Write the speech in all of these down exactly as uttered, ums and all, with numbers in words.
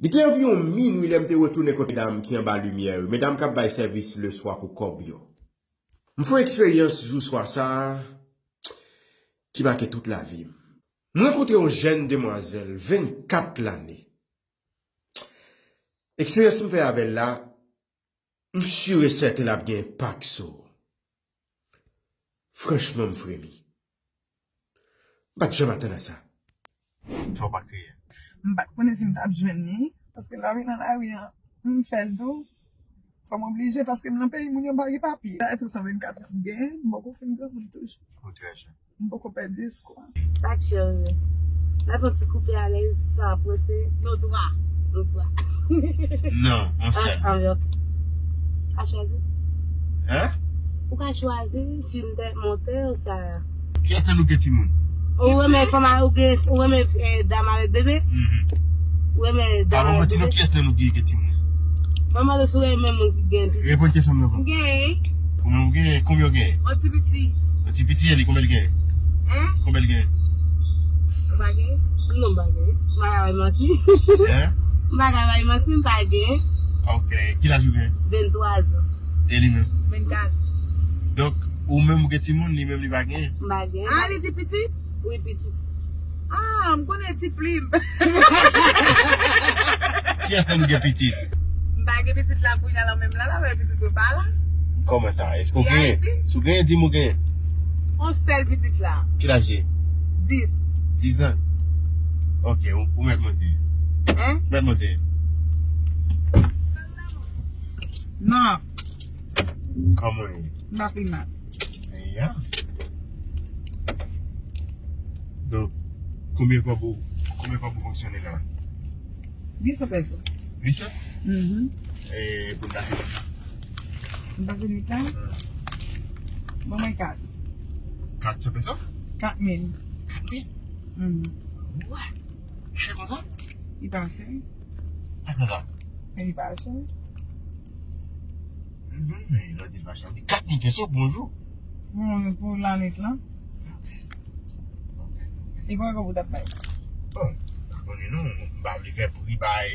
Li te anviwon minwi lè m te retounen kot medam ki anba limyè yo, medam k ap bay sèvis leswa pou kòb yo. M fè yon eksperyans jou swa sa a ki make tout lavi m. M rankontre yon jèn demwazèl, vennkat lane. Eksperyans m fè avè l la, m si e sèten l ap gen enpak sou ou. Franchman, m fremi. M pa t janm atann a sa. Sa w pa kriye. M pa t konnen si m t ap jwenn li, paske lè m nan lari an, m fè l tou. Fò m oblije, paske m nan peyi moun yo, m pa gen papye. Sa e tou san vennkat an m genyen, m poko fin granmoun toujou. Ou trè jèn. M poko pèdi espwa. Sa k chè wi. Mwen fè yon ti koupe alèz, sa apre se nou twa. Nou twa. Non, yon sèl. An, an, ok. A chwazi. Hein? Ou ka chwazi si m te monte ou sa. Kiyès nan nou gen timoun? Ou renmen fanm a, ou gen, ou renmen, eh, dam avèk bebe? Mhm. Ou renmen dam avèk bebe? Pa bon, manti non, kiyès nan nou gen, gen timoun? Mwen mande si w renmen moun ki gen pitit. Reponn kesyon m nan. M gen. Ou menm ou gen, konbyen w gen? Yon ti piti. Yon ti piti, e li konbyen l gen? Hein? Konbyen l gen? M pa gen. Non, m pa gen. M pa ka bay manti. Hein? M pa ka bay manti, m pa gen. Ok. Ki laj ou gen? Venntwa zan. E li menm? Vennkat. Donk, ou menm ou gen timoun, li menm li pa gen? M pa gen. Ah, li di pitit? Wi, pitit. Ah, m konnen ti plim. Kiyès nan nou gen pitit? M pa gen pitit la kounye a la menm la, la, men pitit mwen pa la. Kòman sa? Èske w genyen? Si w genyen, di m ou genyen. On sèl pitit la. Ki laj li? Dis. Dis an? Ok, ou, ou mèt monte. Hein? Mèt monte. Non. Kòman w ye? M pa pi mal. Ya. Donk, konbyen kòb ou, konbyen kòb ou fonksyone la? Uit san peso. Uit san? Mhm. E pou n pase nwit la? Pou n pase nwit la? Ban mwen kat. Kat san peso? Kat mil. Kat mil? Mhm. Wè. Chè konsa? Li pa chè. Chè konsa? Li pa chè. Mhm, men lè w di l pa chè, w di kat mil peso pou yon jou. Pou, pou lannuit lan. Ok. Ok, ok. E konbyen kòb ou t ap bay? Bon, m pa konnen non, m pa vle fè pri bay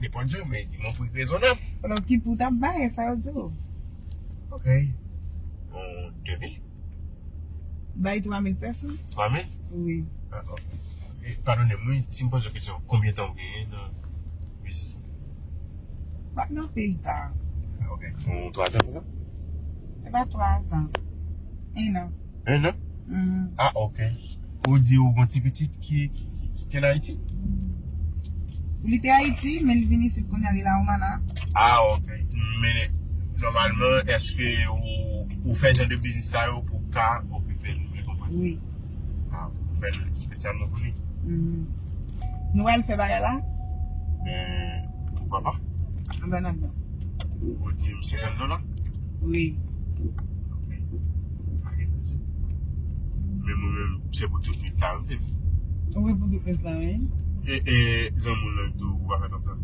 nenpòt jan, men di m yon pri rezonab. Alò, ki pri w t ap bay, sa yo di w? Ok. Bon, de mil. Bay twa mil peso. Twa mil? Wi. Ah, ok. E, padone m, wi, si m poze w kesyon, konbyen tan w genyen nan biznis la? Pa t nan peyi ta. Ah, ok. Bon, twa zan konsa? Se pa twa zan. En an. En an? Mhm. Ah, ok. Ou di ou gon ti pitit ki, ki, ki, ki te nan Ayiti? Li te Ayiti, men li vin isit kounye a, li la Romana. Ah, ok. Men, nòmalman, èske ou, ou fè jan de biznis sa yo pou w ka okipe l, ou byen konprann? Wi. Ah, ou fè l espesyalman pou li? Mhm. Nou pral fè bagay la? Men, poukwa pa? Ann ba n anndan. Ou di m senkant dola? Wi. Ok. Pa gen danje. Men mwen menm, se pou tout nwit la, wi. Wi, pou tout nwit la, wi. E, e, zanmi w lan tou, ou pa fè tantan?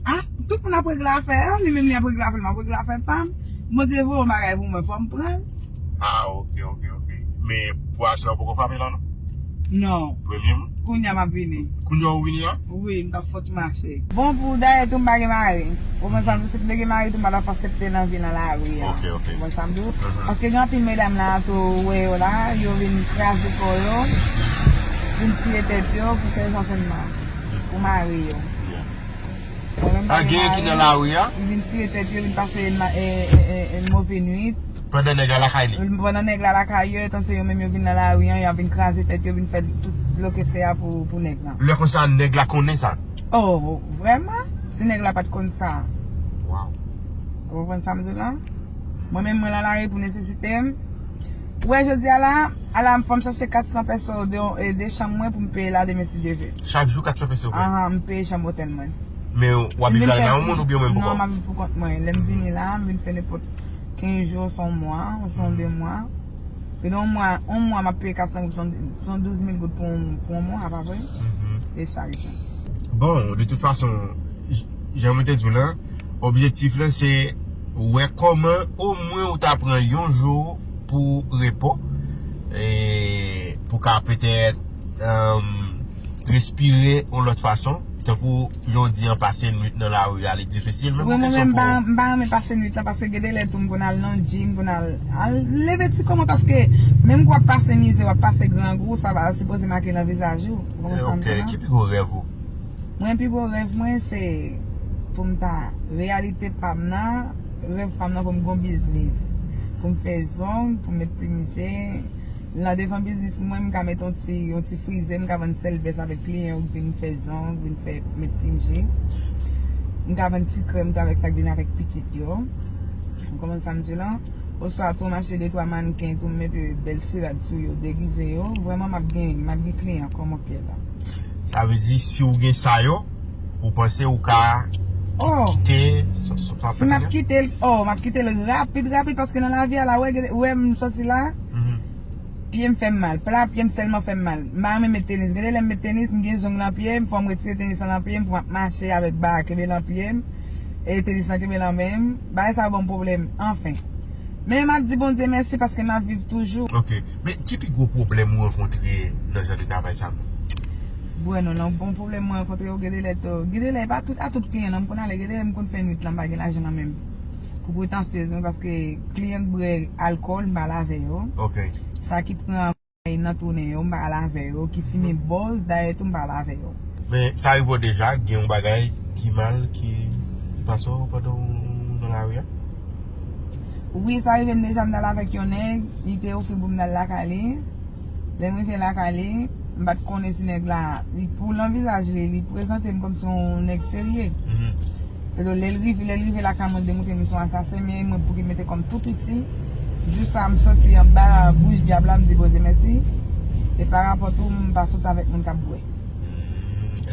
Ah, tout moun ap regle afè yo, li menm li ap regle afè l, m ap regle afè pa m. Bondye voye yon bagay pou mwen, fò m pran l. Ah, ok, ok, ok. Men pou aswè ou poko frape la, non? Non. Premye moun? Kounye a m ap vini. Kounye a ou vini la? Wi, m t ap fòt mache. Bon, pou dayè tou, m pa gen mari. Ou konprann sa m di? Si m te gen mari tou, m pa t ap aksepte nan vi nan lari a. Ok, ok. Ou konprann sa m di w? Mhm. Paske gen anpil medam la tou, ou wè yo la, yo vin kraze kò yo, vin tiye tèt yo pou sèlman, sèlman pou mari yo. Yeah. Mwen menm pa gen mari. A, gen ki nan lari a? Li vin tiye tèt yo, vin pase ma-, e, e, e, e, move nwit. Pandan nèg la lakay li? Pandan nèg la lakay yo, etan se yo menm yo vin nan lari an, y ap vin kraze tèt yo, vin fè tout bloke sè a pou, pou nèg la. Lè konsa, nèg la konnen sa? Oh, vrèman? Si nèg la pa t konn sa. Waw. Ou konprann sa m di w la? Mwen menm, mwen nan lari pou nesesite m. Ou wè jodi a la, ala m fè m chache kat san peso de, e, de chanm mwen pou m peye la demen si Dye vle. Chak jou kat san peso w peye? Ahan, m peye chanm otèl mwen. Men w ap viv la nan yon moun oubyen w menm pou kò w? Non, m ap viv pou kont mwen. Lè m vini la, m vin fè nenpòt kenz jou, oswa yon mwa, oswa yon de mwa. Pandan yon mwa, yon mwa, m ap peye kat san goud, se yon, se yon douz mil goud pou yon, pou yon mwa, pa vre? Mhm. Se chak jou. Bon, de tout fason, j-, jan mwen te di w lan, objektif lan se wè kòman omwen ou ta pran yon jou pou repo, e pou ka petèt, um, respire yon lòt fason. Tankou yo di an pase nwit nan lari a, li difisil, men wi, mwen menm, m pa, m pa renmen pase nwit la, paske gen de lè tou, m konn al nan gym, m konn al, al leve ti kò mwen, paske menm ke w ap pase mizè, w ap pase grangou, sa pa sipoze make nan vizaj ou. Ou konprann sa m di la? Ki pi gwo rèv ou? Mwen, pi gwo rèv mwen, se pou m ta, reyalite pa m nan, rèv pa m nan pou m gen yon biznis, pou m fè zong, pou m met plim je, nan devan biznis mwen, m ka met yon ti, yon ti frize, m ka vann sèl vès avèk kliyan yo k vin fè zong, vin fè met plim je. M ka vann ti krèm tou avèk sa k vin avèk pitit yo. Ou konprann sa m di la? Oswa tou m achte de twa mannken tou m mete bèl ti rad sou yo, degize yo. Vrèman, m ap gen, m ap gen kliyan kòman k ye la. Sa vle di, si w gen sa yo, ou panse ou ka kite sa, sa, sa w ap fè? Si m ap kite l, oh, m ap kite l rapid, rapid, paske nan lavi a la, wè, wè m sòti la, pye m fè m mal. Pla pye m sèlman fè m mal. M pa renmen met tenis. Gen de lè m met tenis, m gen zong nan pye m, fò m retire tenis lan nan pye m pou m ap mache avèk ba a kenbe nan pye m, e tenis lan kenbe nan men m. Bagay sa yo ban m pwoblèm, anfen. Men m ap di Bondye mèsi paske m ap viv toujou. Ok. Men ki pi gwo pwoblèm ou rankontre nan jan de travay sa? Bwè non, non, bon pwoblèm mwen rankontre yo, gen de lè tou, gen de lè, e pa tout, a tout kliyan non, m konn ale, gen de lè m konn fè nwit lan, m pa gen lajan nan men m. Pou pretansyèz mwen, paske kliyan k bwè alkòl, m pa ale avè yo. Ok. Sa ki pran kay nan tounen yo, m pa ale avè yo, ki fimen bòz, dayè tou, m pa ale avè yo. Men sa rive w deja, gen yon bagay ki mal, ki, ki pase w pandan w nan lari a? Wi, sa rive m deja, m t al avèk yon nèg, li te ofri pou m t al lakay li. Lè m rive lakay li, m pa t konnen si nèg la, li pou nan vizaj li, li prezante m kòmsi yon nèg serye. Epi lè l rive, lè l rive lakay mwen, l te montre m li se yon asasen, men mwen pou ki mete kò m tou piti. Jou sa a, m soti anba bouch dyab la, m di Bondye mèsi. E pa rapò tou, m pa soti avèk moun k ap bwè.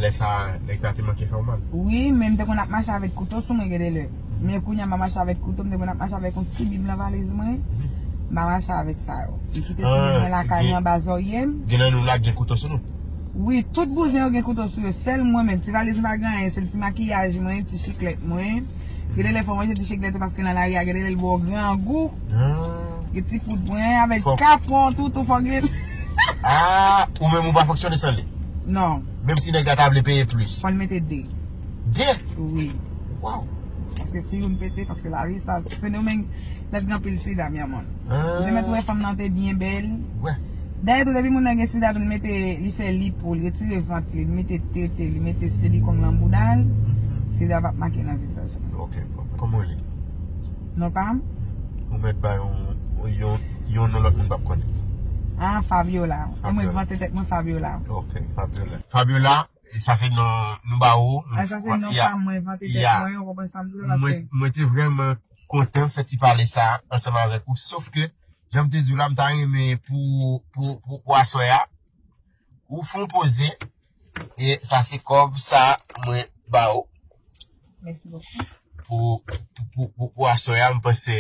Lè sa a, nèg sa a te manke fè w mal? Wi, men m te konn ap mache avèk kouto sou mwen gen de lè. Men kounye a m pa mache avèk kouto, m te konn ap mache avèk yon ti bib nan valiz mwen. M pa mache avèk sa yo. M kite ti bib mwen lakay mwen anba zòrye m. Gen nan nou la gen kouto sou nou? Wi, tout bouzen yo gen kouto sou yo. Sèl mwen menm, ti valiz mwen pa gen anyen, sèl ti makiyaj mwen, ti chiklèt mwen. Gen de lè fò m ranje ti chiklèt yo paske nan lari a gen de lè l ba w grangou. Gen ti poud mwen avèk kapon, toutou, fò gen. Ah, ou menm ou pa fonksyone san li? Non. Menm si nèg la ta vle peye plis? Fò l mete de. De? Wi. Waw. Paske si youn pete, paske lavi sa, Sendomeng, nèg gen anpil sida, mi amor. Ou te mèt wè fanm nan te byen bèl. Wè. Dayè tou, depi moun nan gen sida, tou, li mete, li fè lipo, li retire vant li, li mete tete, li mete silikòn nan bouda l, sida p ap make nan vizaj li. Ok, kòman w rele? Non pa m? Ou mèt bay yon, yon, yon non lòt moun p ap konnen. Ah, Fabiola. Fabiola. Mwen vante tèt mwen Fabiola. Ok, Fabiola. Fabiola, e sa se non nou ba ou. Ah, sa se non pa mwen, vante tèt mwen, ou konprann sa m di w la, mwen, mwen te vrèman kontan fè ti pale sa ansanm avèk ou, sof ke, jan m te di w la, m ta renmen pou, pou, pou, pou aswè a, ou fè yon poze, e sa se kòb sa mwen ba ou. Mèsi bokou. Pou, pou, pou, pou, pou aswè a, m panse.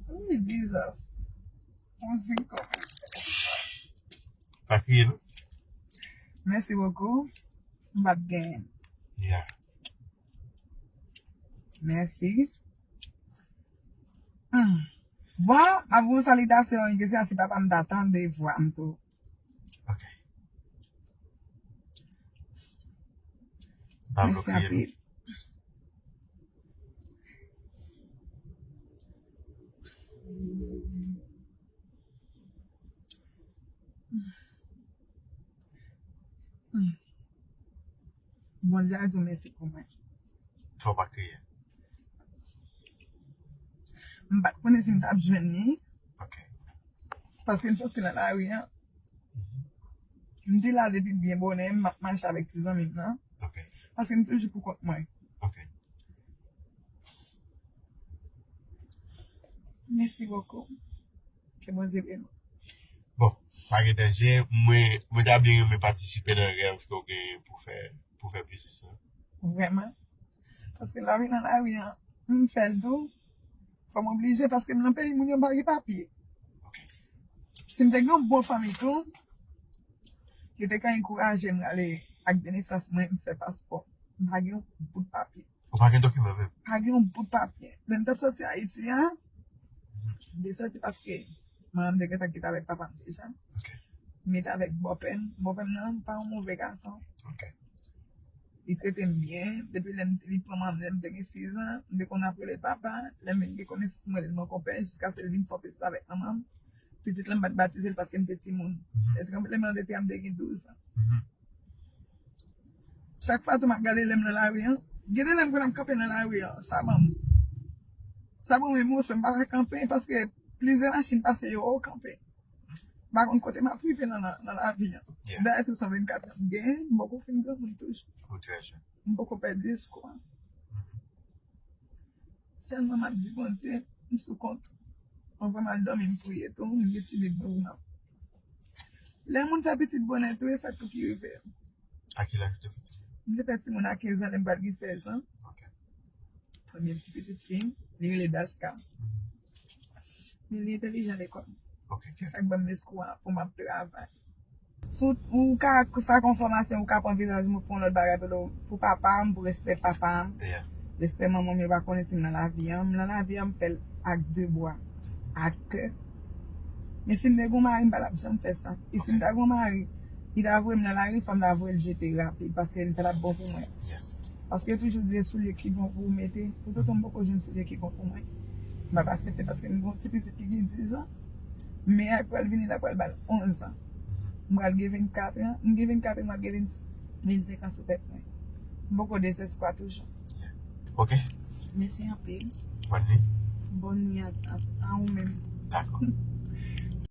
Wi, bizas. Yon zen kòb. Pa kriye, non. Mèsi bokou. M p ap genyen. Ya. Mèsi. Hmm. Bon, m ap voye yon salitasyon, ke se a si papa m ta tande vwa m tou. Ok. Pa vle kriye, non. Mèsi anpil. Bondye a di w mèsi pou mwen. Fò w pa kriye. M pa t konnen si m t ap jwenn li. Ok. Paske m soti nan lari a. M te la depi byen bonè, m ap mache avèk ti zanmi m nan. Ok. Paske m toujou pou kont mwen. Ok. Mèsi bokou. Ke Bondye beni w. Bon, pa gen danje. Mwen, mwen ta byen renmen patisipe nan rèv ke w genyen pou fè, pou fè biznis lan. Vrèman. Paske lavi nan lari a, m fè l tou. Fò m oblije, paske m nan peyi moun yo, m pa gen papye. Ok. Si m te gen yon bon fanmi tou, yo te ka ankouraje m ale ak de nesans mwen, m fè paspò. M pa gen yon bout papye. Ou pa gen dokiman menm? Pa gen yon bout papye. Lè m t ap soti Ayiti a, m te soti paske manman m te gentan kite avèk papa m deja. Ok. M rete avèk bòpè m. Bòpè m nan pa yon move gason. Ok. Li trete m byen. Depi lè m li pran manman m lè m te gen siz an, m te konn ap rele l papa. Lè m vin gen konesans mwen rele l mon konpè jiskaske l vin fè pitit avèk manman m. Pitit lan m pa t batize l paske m te timoun. Lè tranbleman de tè a m te gen douz an. Chak fwa tou m ap gade lè m nan lari an, gen de lè m konn ap kanpe nan lari an, sa ban m sa ban m emosyon, m pa ka kanpe paske plizyè machin pase yo, ou kanpe. M pa konn kote m ap rive nan nan lavi an. Dayè tou san vennkat an m genyen, m poko fin granmoun toujou. Ou trè jèn. M poko pèdi espwa. Sèlman m ap di Bondye, m sou kont. Anvan m al dòmi, m priye tou, m gen ti bib mwen pou m ap. Lè moun fè pitit bonè tou, e sa k pou ki rive yo. A ki laj ou te fè timoun? M te fè timoun a kenz an, lè m pral gen sèz an. Ok. Premye ti pitit fi m, li rele Dashka. Men li entelijan lekòl. Ok. Se sa k ban m lespwa pou m ap travay. Si w ka sa kon fòmasyon, ou ka pran vizaj mwen pou yon lòt bagay, pou, pou papa m, pou respè papa m. Yeah. Respè manman m, yo pa konnen si m nan lavi an. M nan lavi an, m fè l ak de bwa, ak kè. Men si m te gen yon mari, m pa t ap janm fè sa. E si m ta gen yon mari, li ta voye m nan lari, fò m ta voye l jete rapid, paske li pa t ap bon pou mwen. Yes. Paske yo toujou di se soulye ki bon pou w mete. Poutotan m poko jwenn soulye ki bon pou mwen. M ap aksepte paske m gen yon ti pitit ki gen diz an. Me a pral vini la pral ba l onz an. M pral gen vennkat an. M gen vennkat an, m pral gen vennsenk an sou tèt mwen. M poko dezespwa toujou. Ok. Mèsi anpil. Bòn nwi. Bòn nwi a, a, a ou menm. Dakò.